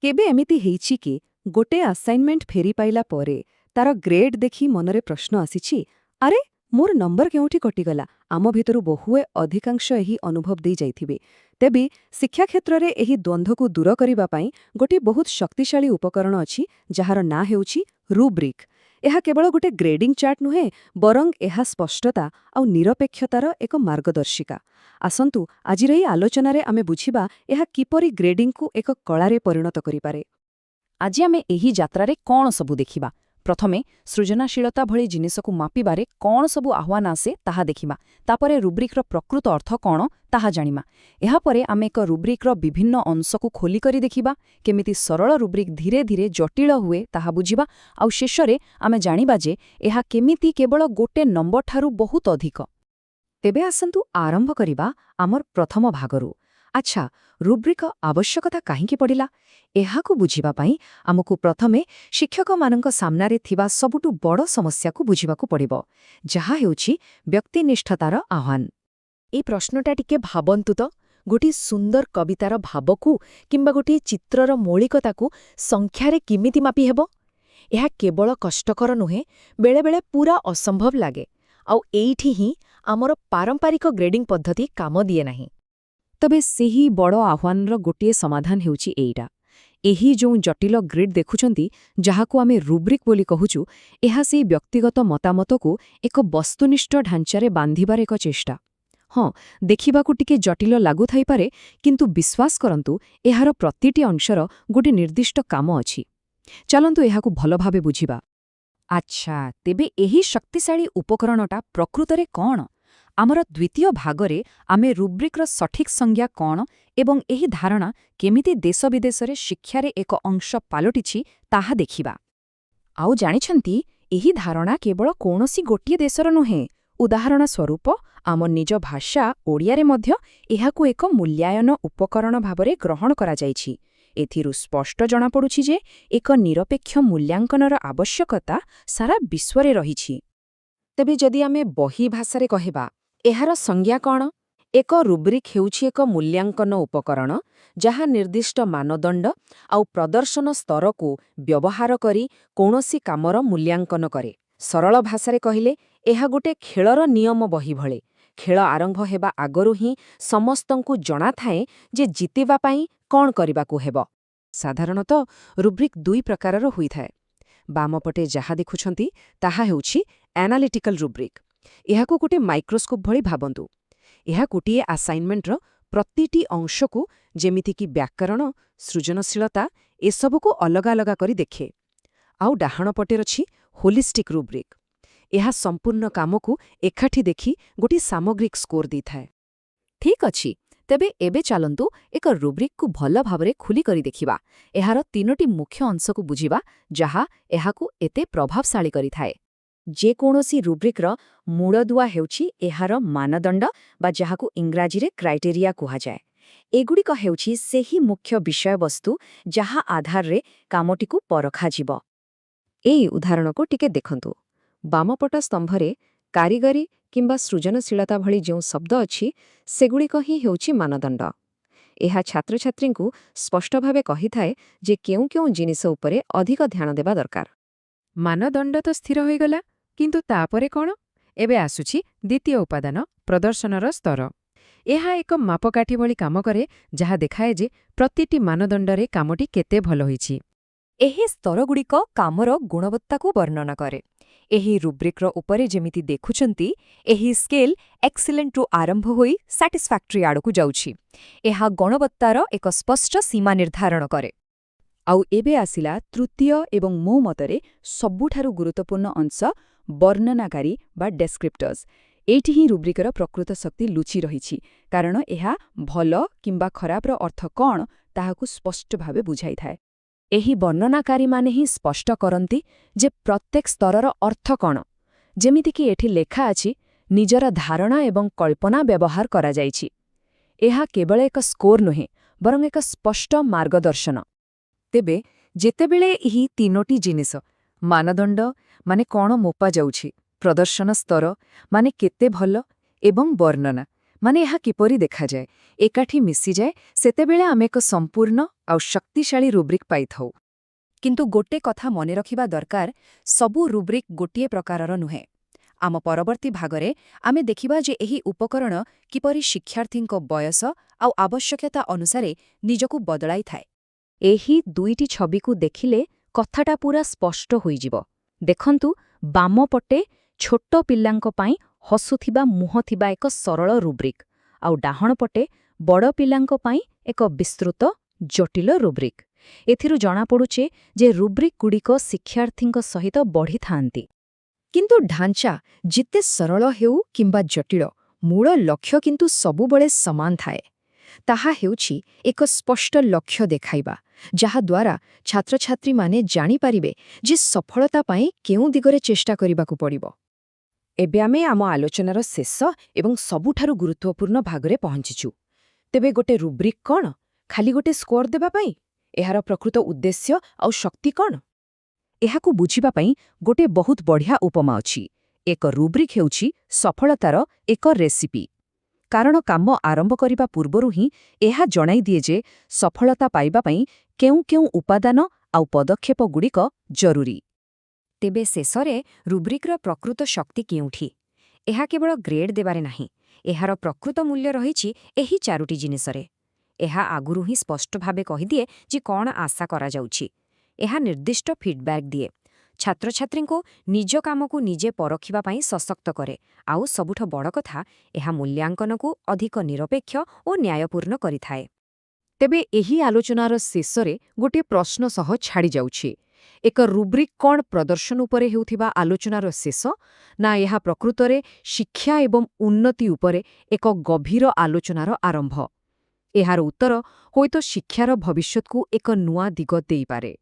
କେବେ ଏମିତି ହେଇଛି କି ଗୋଟେ ଆସାଇନମେଣ୍ଟ ଫେରି ପାଇଲା ପରେ ତାର ଗ୍ରେଡ୍ ଦେଖି ମନରେ ପ୍ରଶ୍ନ ଆସିଛି, ଆରେ ମୋର ନମ୍ବର କେଉଁଠି କଟିଗଲା? ଆମ ଭିତରୁ ବହୁଏ ଅଧିକାଂଶ ଏହି ଅନୁଭବ ଦେଇ ଯାଇଥିବେ। ତେବେ ଶିକ୍ଷା କ୍ଷେତ୍ରରେ ଏହି ଦ୍ୱନ୍ଦ୍ୱକୁ ଦୂର କରିବା ପାଇଁ ଗୋଟିଏ ବହୁତ ଶକ୍ତିଶାଳୀ ଉପକରଣ ଅଛି, ଯାହାର ନାଁ ହେଉଛି ରୁବ୍ରିକ୍। ଏହା କେବଳ ଗୋଟେ ଗ୍ରେଡିଂ ଚାର୍ଟ ନୁହେଁ, ବରଂ ଏହା ସ୍ପଷ୍ଟତା ଆଉ ନିରପେକ୍ଷତାର ଏକ ମାର୍ଗଦର୍ଶିକା। ଆସନ୍ତୁ, ଆଜିର ଏହି ଆଲୋଚନାରେ ଆମେ ବୁଝିବା ଏହା କିପରି ଗ୍ରେଡିଂକୁ ଏକ କଳାରେ ପରିଣତ କରିପାରେ। ଆଜି ଆମେ ଏହି ଯାତ୍ରାରେ କ'ଣ ସବୁ ଦେଖିବା? ପ୍ରଥମେ ସୃଜନଶୀଳତା ଭଳି ଜିନିଷକୁ ମାପିବାରେ କ'ଣ ସବୁ ଆହ୍ୱାନ ଆସେ ତାହା ଦେଖିବା। ତାପରେ ରୁବ୍ରିକ୍ର ପ୍ରକୃତ ଅର୍ଥ କ'ଣ ତାହା ଜାଣିବା। ଏହାପରେ ଆମେ ଏକ ରୁବ୍ରିକ୍ର ବିଭିନ୍ନ ଅଂଶକୁ ଖୋଲିକରି ଦେଖିବା, କେମିତି ସରଳ ରୁବ୍ରିକ୍ ଧୀରେ ଧୀରେ ଜଟିଳ ହୁଏ ତାହା ବୁଝିବା। ଆଉ ଶେଷରେ ଆମେ ଜାଣିବା ଯେ ଏହା କେମିତି କେବଳ ଗୋଟେ ନମ୍ବରଠାରୁ ବହୁତ ଅଧିକ। ତେବେ ଆସନ୍ତୁ ଆରମ୍ଭ କରିବା ଆମର ପ୍ରଥମ ଭାଗରୁ। ଆଚ୍ଛା, ରୁବ୍ରିକ ଆବଶ୍ୟକତା କାହିଁକି ପଡ଼ିଲା? ଏହାକୁ ବୁଝିବା ପାଇଁ ଆମକୁ ପ୍ରଥମେ ଶିକ୍ଷକମାନଙ୍କ ସାମ୍ନାରେ ଥିବା ସବୁଠୁ ବଡ଼ ସମସ୍ୟାକୁ ବୁଝିବାକୁ ପଡ଼ିବ, ଯାହା ହେଉଛି ବ୍ୟକ୍ତିନିଷ୍ଠତାର ଆହ୍ୱାନ। ଏଇ ପ୍ରଶ୍ନଟା ଟିକେ ଭାବନ୍ତୁ ତ, ଗୋଟିଏ ସୁନ୍ଦର କବିତାର ଭାବକୁ କିମ୍ବା ଗୋଟିଏ ଚିତ୍ରର ମୌଳିକତାକୁ ସଂଖ୍ୟାରେ କେମିତି ମାପି ହେବ? ଏହା କେବଳ କଷ୍ଟକର ନୁହେଁ, ବେଳେବେଳେ ପୂରା ଅସମ୍ଭବ ଲାଗେ। ଆଉ ଏଇଠି ହିଁ ଆମର ପାରମ୍ପରିକ ଗ୍ରେଡିଂ ପଦ୍ଧତି କାମ ଦିଏ ନାହିଁ। ତେବେ ସେହି ବଡ଼ ଆହ୍ୱାନର ଗୋଟିଏ ସମାଧାନ ହେଉଛି ଏଇଟା। ଏହି ଯେଉଁ ଜଟିଳ ଗ୍ରିଡ୍ ଦେଖୁଛନ୍ତି, ଯାହାକୁ ଆମେ ରୁବ୍ରିକ୍ ବୋଲି କହୁଛୁ, ଏହା ସେହି ବ୍ୟକ୍ତିଗତ ମତାମତକୁ ଏକ ବସ୍ତୁନିଷ୍ଠ ଢାଞ୍ଚାରେ ବାନ୍ଧିବାର ଏକ ଚେଷ୍ଟା। ହଁ, ଦେଖିବାକୁ ଟିକେ ଜଟିଳ ଲାଗୁଥାଇପାରେ, କିନ୍ତୁ ବିଶ୍ୱାସ କରନ୍ତୁ, ଏହାର ପ୍ରତିଟି ଅଂଶର ଗୋଟିଏ ନିର୍ଦ୍ଦିଷ୍ଟ କାମ ଅଛି। ଚାଲନ୍ତୁ, ଏହାକୁ ଭଲ ଭାବେ ବୁଝିବା। ଆଚ୍ଛା, ତେବେ ଏହି ଶକ୍ତିଶାଳୀ ଉପକରଣଟା ପ୍ରକୃତରେ କ'ଣ? ଆମର ଦ୍ୱିତୀୟ ଭାଗରେ ଆମେ ରୁବ୍ରିକ୍ର ସଠିକ୍ ସଂଜ୍ଞା କ'ଣ ଏବଂ ଏହି ଧାରଣା କେମିତି ଦେଶ ବିଦେଶରେ ଶିକ୍ଷାରେ ଏକ ଅଂଶ ପାଲଟିଛି ତାହା ଦେଖିବା। ଆଉ ଜାଣିଛନ୍ତି, ଏହି ଧାରଣା କେବଳ କୌଣସି ଗୋଟିଏ ଦେଶର ନୁହେଁ। ଉଦାହରଣ ସ୍ୱରୂପ, ଆମ ନିଜ ଭାଷା ଓଡ଼ିଆରେ ମଧ୍ୟ ଏହାକୁ ଏକ ମୂଲ୍ୟାୟନ ଉପକରଣ ଭାବରେ ଗ୍ରହଣ କରାଯାଇଛି। ଏଥିରୁ ସ୍ପଷ୍ଟ ଜଣାପଡ଼ୁଛି ଯେ ଏକ ନିରପେକ୍ଷ ମୂଲ୍ୟାଙ୍କନର ଆବଶ୍ୟକତା ସାରା ବିଶ୍ୱରେ ରହିଛି। ତେବେ ଯଦି ଆମେ ବହି ଭାଷାରେ କହିବା, ଏହାର ସଂଜ୍ଞା କ'ଣ? ଏକ ରୁବ୍ରିକ୍ ହେଉଛି ଏକ ମୂଲ୍ୟାଙ୍କନ ଉପକରଣ, ଯାହା ନିର୍ଦ୍ଦିଷ୍ଟ ମାନଦଣ୍ଡ ଆଉ ପ୍ରଦର୍ଶନ ସ୍ତରକୁ ବ୍ୟବହାର କରି କୌଣସି କାମର ମୂଲ୍ୟାଙ୍କନ କରେ। ସରଳ ଭାଷାରେ କହିଲେ, ଏହା ଗୋଟେ ଖେଳର ନିୟମ ବହି ଭଳି। ଖେଳ ଆରମ୍ଭ ହେବା ଆଗରୁ ହିଁ ସମସ୍ତଙ୍କୁ ଜଣାଥାଏ ଯେ ଜିତିବା ପାଇଁ କ'ଣ କରିବାକୁ ହେବ। ସାଧାରଣତଃ ରୁବ୍ରିକ୍ ଦୁଇ ପ୍ରକାରର ହୋଇଥାଏ। ବାମପଟେ ଯାହା ଦେଖୁଛନ୍ତି, ତାହା ହେଉଛି ଆନାଲିଟିକାଲ ରୁବ୍ରିକ୍। ଏହାକୁ ଗୋଟେ ମାଇକ୍ରୋସ୍କୋପ୍ ଭଳି ଭାବନ୍ତୁ। ଏହା ଗୋଟିଏ ଆସାଇନମେଣ୍ଟର ପ୍ରତିଟି ଅଂଶକୁ, ଯେମିତିକି ବ୍ୟାକରଣ, ସୃଜନଶୀଳତା, ଏସବୁକୁ ଅଲଗା ଅଲଗା କରି ଦେଖେ। ଆଉ ଡାହାଣ ପଟେ ଅଛି ହୋଲିଷ୍ଟିକ୍ ରୁବ୍ରିକ୍। ଏହା ସମ୍ପୂର୍ଣ୍ଣ କାମକୁ ଏକାଠି ଦେଖି ଗୋଟିଏ ସାମଗ୍ରିକ ସ୍କୋର ଦେଇଥାଏ। ଠିକ୍ ଅଛି, ତେବେ ଏବେ ଚାଲନ୍ତୁ ଏକ ରୁବ୍ରିକ୍କୁ ଭଲ ଭାବରେ ଖୋଲି କରି ଦେଖିବା, ଏହାର ତିନୋଟି ମୁଖ୍ୟ ଅଂଶକୁ ବୁଝିବା, ଯାହା ଏହାକୁ ଏତେ ପ୍ରଭାବଶାଳୀ କରିଥାଏ। ଯେକୌଣସି ରୁବ୍ରିକ୍ର ମୂଳଦୁଆ ହେଉଛି ଏହାର ମାନଦଣ୍ଡ ବା ଯାହାକୁ ଇଂରାଜୀରେ କ୍ରାଇଟେରିଆ କୁହାଯାଏ। ଏଗୁଡ଼ିକ ହେଉଛି ସେହି ମୁଖ୍ୟ ବିଷୟବସ୍ତୁ, ଯାହା ଆଧାରରେ କାମଟିକୁ ପରଖାଯିବ। ଏଇ ଉଦାହରଣକୁ ଟିକେ ଦେଖନ୍ତୁ। ବାମପଟ ସ୍ତମ୍ଭରେ କାରିଗରୀ କିମ୍ବା ସୃଜନଶୀଳତା ଭଳି ଯେଉଁ ଶବ୍ଦ ଅଛି, ସେଗୁଡ଼ିକ ହିଁ ହେଉଛି ମାନଦଣ୍ଡ। ଏହା ଛାତ୍ରଛାତ୍ରୀଙ୍କୁ ସ୍ପଷ୍ଟ ଭାବେ କହିଥାଏ ଯେ କେଉଁ କେଉଁ ଜିନିଷ ଉପରେ ଅଧିକ ଧ୍ୟାନ ଦେବା ଦରକାର। ମାନଦଣ୍ଡ ତ ସ୍ଥିର ହୋଇଗଲା, କିନ୍ତୁ ତାପରେ କ'ଣ? ଏବେ ଆସୁଛି ଦ୍ୱିତୀୟ ଉପାଦାନ, ପ୍ରଦର୍ଶନର ସ୍ତର। ଏହା ଏକ ମାପକାଠି ଭଳି କାମ କରେ, ଯାହା ଦେଖାଏ ଯେ ପ୍ରତିଟି ମାନଦଣ୍ଡରେ କାମଟି କେତେ ଭଲ ହୋଇଛି। ଏହି ସ୍ତରଗୁଡ଼ିକ କାମର ଗୁଣବତ୍ତାକୁ ବର୍ଣ୍ଣନା କରେ। ଏହି ରୁବ୍ରିକ୍ର ଉପରେ ଯେମିତି ଦେଖୁଛନ୍ତି, ଏହି ସ୍କେଲ୍ ଏକ୍ସିଲେଣ୍ଟରୁ ଆରମ୍ଭ ହୋଇ ସାଟିସ୍ଫାକ୍ଟ୍ରି ଆଡ଼କୁ ଯାଉଛି। ଏହା ଗୁଣବତ୍ତାର ଏକ ସ୍ପଷ୍ଟ ସୀମା ନିର୍ଦ୍ଧାରଣ କରେ। ଆଉ ଏବେ ଆସିଲା ତୃତୀୟ ଏବଂ ମୋ ମତରେ ସବୁଠାରୁ ଗୁରୁତ୍ୱପୂର୍ଣ୍ଣ ଅଂଶ, ବର୍ଣ୍ଣନାକାରୀ ବା ଡେସ୍କ୍ରିପ୍ଟର୍ସ। ଏଇଠି ହିଁ ରୁବ୍ରିକର ପ୍ରକୃତ ଶକ୍ତି ଲୁଚି ରହିଛି, କାରଣ ଏହା ଭଲ କିମ୍ବା ଖରାପର ଅର୍ଥ କ'ଣ ତାହାକୁ ସ୍ପଷ୍ଟ ଭାବେ ବୁଝାଇଥାଏ। ଏହି ବର୍ଣ୍ଣନାକାରୀମାନେ ହିଁ ସ୍ପଷ୍ଟ କରନ୍ତି ଯେ ପ୍ରତ୍ୟେକ ସ୍ତରର ଅର୍ଥ କ'ଣ। ଯେମିତିକି ଏଠି ଲେଖା ଅଛି, ନିଜର ଧାରଣା ଏବଂ କଳ୍ପନା ବ୍ୟବହାର କରାଯାଇଛି। ଏହା କେବଳ ଏକ ସ୍କୋର ନୁହେଁ, ବରଂ ଏକ ସ୍ପଷ୍ଟ ମାର୍ଗଦର୍ଶନ। ତେବେ ଯେତେବେଳେ ଏହି ତିନୋଟି ଜିନିଷ, ମାନଦଣ୍ଡ ମାନେ କ'ଣ ମପା ଯାଉଛି, ପ୍ରଦର୍ଶନ ସ୍ତର ମାନେ କେତେ ଭଲ ଏବଂ ବର୍ଣ୍ଣନା ମାନେ ଏହା କିପରି ଦେଖାଯାଏ, ଏକାଠି ମିଶିଯାଏ, ସେତେବେଳେ ଆମେ ଏକ ସମ୍ପୂର୍ଣ୍ଣ ଆଉ ଶକ୍ତିଶାଳୀ ରୁବ୍ରିକ୍ ପାଇଥାଉ। କିନ୍ତୁ ଗୋଟେ କଥା ମନେ ରଖିବା ଦରକାର, ସବୁ ରୁବ୍ରିକ୍ ଗୋଟିଏ ପ୍ରକାରର ନୁହେଁ। ଆମ ପରବର୍ତ୍ତୀ ଭାଗରେ ଆମେ ଦେଖିବା ଯେ ଏହି ଉପକରଣ କିପରି ଶିକ୍ଷାର୍ଥୀଙ୍କ ବୟସ ଆଉ ଆବଶ୍ୟକତା ଅନୁସାରେ ନିଜକୁ ବଦଳାଇଥାଏ। ଏହି ଦୁଇଟି ଛବିକୁ ଦେଖିଲେ କଥାଟା ପୂରା ସ୍ପଷ୍ଟ ହୋଇଯିବ। ଦେଖନ୍ତୁ, ବାମ ପଟେ ଛୋଟ ପିଲାଙ୍କ ପାଇଁ ହସୁଥିବା ମୁହଁ ଥିବା ଏକ ସରଳ ରୁବ୍ରିକ୍, ଆଉ ଡାହାଣ ପଟେ ବଡ଼ ପିଲାଙ୍କ ପାଇଁ ଏକ ବିସ୍ତୃତ, ଜଟିଳ ରୁବ୍ରିକ୍। ଏଥିରୁ ଜଣାପଡ଼ୁଛି ଯେ ରୁବ୍ରିକ୍ଗୁଡ଼ିକ ଶିକ୍ଷାର୍ଥୀଙ୍କ ସହିତ ବଢ଼ିଥାନ୍ତି। କିନ୍ତୁ ଢାଞ୍ଚା ଯେତେ ସରଳ ହେଉ କିମ୍ବା ଜଟିଳ, ମୂଳ ଲକ୍ଷ୍ୟ କିନ୍ତୁ ସବୁବେଳେ ସମାନ ଥାଏ। ତାହା ହେଉଛି ଏକ ସ୍ପଷ୍ଟ ଲକ୍ଷ୍ୟ ଦେଖାଇବା, ଯାହାଦ୍ୱାରା ଛାତ୍ରଛାତ୍ରୀମାନେ ଜାଣିପାରିବେ ଯେ ସଫଳତା ପାଇଁ କେଉଁ ଦିଗରେ ଚେଷ୍ଟା କରିବାକୁ ପଡ଼ିବ। ଏବେ ଆମେ ଆମ ଆଲୋଚନାର ଶେଷ ଏବଂ ସବୁଠାରୁ ଗୁରୁତ୍ୱପୂର୍ଣ୍ଣ ଭାଗରେ ପହଞ୍ଚିଛୁ। ତେବେ ଗୋଟେ ରୁବ୍ରିକ୍ କ'ଣ? ଖାଲି ଗୋଟେ ସ୍କୋର ଦେବା ପାଇଁ? ଏହାର ପ୍ରକୃତ ଉଦ୍ଦେଶ୍ୟ ଆଉ ଶକ୍ତି କ'ଣ? ଏହାକୁ ବୁଝିବା ପାଇଁ ଗୋଟେ ବହୁତ ବଢ଼ିଆ ଉପମା ଅଛି। ଏକ ରୁବ୍ରିକ୍ ହେଉଛି ସଫଳତାର ଏକ ରେସିପି। କାରଣ କାମ ଆରମ୍ଭ କରିବା ପୂର୍ବରୁ ହିଁ ଏହା ଜଣାଇଦିଏ ଯେ ସଫଳତା ପାଇବା ପାଇଁ କେଉଁ କେଉଁ ଉପାଦାନ ଆଉ ପଦକ୍ଷେପଗୁଡ଼ିକ ଜରୁରୀ। ତେବେ ଶେଷରେ ରୁବ୍ରିକ୍ର ପ୍ରକୃତ ଶକ୍ତି କେଉଁଠି? ଏହା କେବଳ ଗ୍ରେଡ୍ ଦେବାରେ ନାହିଁ। ଏହାର ପ୍ରକୃତ ମୂଲ୍ୟ ରହିଛି ଏହି ଚାରୋଟି ଜିନିଷରେ। ଏହା ଆଗରୁ ହିଁ ସ୍ପଷ୍ଟ ଭାବେ କହିଦିଏ ଯେ କ'ଣ ଆଶା କରାଯାଉଛି। ଏହା ନିର୍ଦ୍ଦିଷ୍ଟ ଫିଡ୍ବ୍ୟାକ୍ ଦିଏ, ଛାତ୍ରଛାତ୍ରୀଙ୍କୁ ନିଜ କାମକୁ ନିଜେ ପରଖିବା ପାଇଁ ସଶକ୍ତ କରେ, ଆଉ ସବୁଠୁ ବଡ଼ କଥା, ଏହା ମୂଲ୍ୟାଙ୍କନକୁ ଅଧିକ ନିରପେକ୍ଷ ଓ ନ୍ୟାୟପୂର୍ଣ୍ଣ କରିଥାଏ। ତେବେ ଏହି ଆଲୋଚନାର ଶେଷରେ ଗୋଟିଏ ପ୍ରଶ୍ନ ସହ ଛାଡ଼ିଯାଉଛି। ଏକ ରୁବ୍ରିକ୍ କ'ଣ ପ୍ରଦର୍ଶନ ଉପରେ ହେଉଥିବା ଆଲୋଚନାର ଶେଷ, ନା ଏହା ପ୍ରକୃତରେ ଶିକ୍ଷା ଏବଂ ଉନ୍ନତି ଉପରେ ଏକ ଗଭୀର ଆଲୋଚନାର ଆରମ୍ଭ? ଏହାର ଉତ୍ତର ହୁଏତ ଶିକ୍ଷାର ଭବିଷ୍ୟତକୁ ଏକ ନୂଆ ଦିଗ ଦେଇପାରେ।